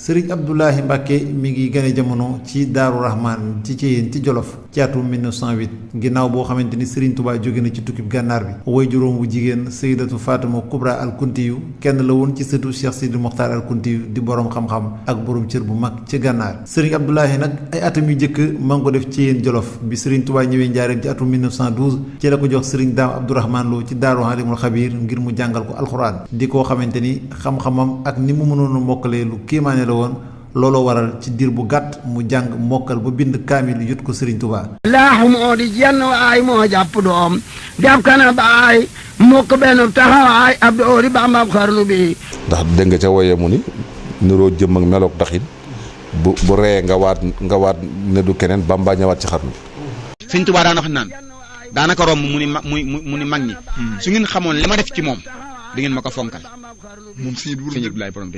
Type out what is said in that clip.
Sëriñ Abdoulahi Mbacke mi ngi gane jamono ci Daaru Rahman ci Ceyeen ci Jolof ci atum 1908 ginnaaw boo xamante ni Sëriñ Tuubaa jóge na ci tukkib gànnaar bi way juróom wu jigéen Sayyidatu Fatima Kubra al Kuntiyu kenn la woon ci sëtu Cheikh Sidi Mokhtar al Kuntiyu di boroom xam-xam ak boroom cër bu mag ci gànnaar. Sëriñ Abdoulahi nag ay atam yu njëkk ma ngi ko def Ceyeen Jolof bi Sëriñ Tuubaa ñëwee njaareem ci atum 1912 ci la ko jox Sëriñ Daam Abdourahman Lo ci Daaru Alimul Xabiir ngir mu jàngal ko alxuraan di koo xamante ni xam-xamam ak ni mu mënoon a mokkalee lu kéemaane la woon. looloo waral ci diir bu gàtt mu jàng mokkal ba bind kaamil yut ko Sëriñ Tuubaa. laaxu moo di jenn waay moo jàpp doom def kana baay mokk benn taxawaay ab doori Bamba xarnu bi. ndax dégg nga ca woyee mu ni niroo jëm ak meloog taxin bu ree nga waat ne du keneen Bamba ñëwaat ci xarnu bi. Sëriñ Tuubaa daan wax naan daanaka romb mu ni mag ñi su ngeen xamoon li ma def ci moom di ngeen ma ko fonkal moom Sëriñ Abdoulaye borom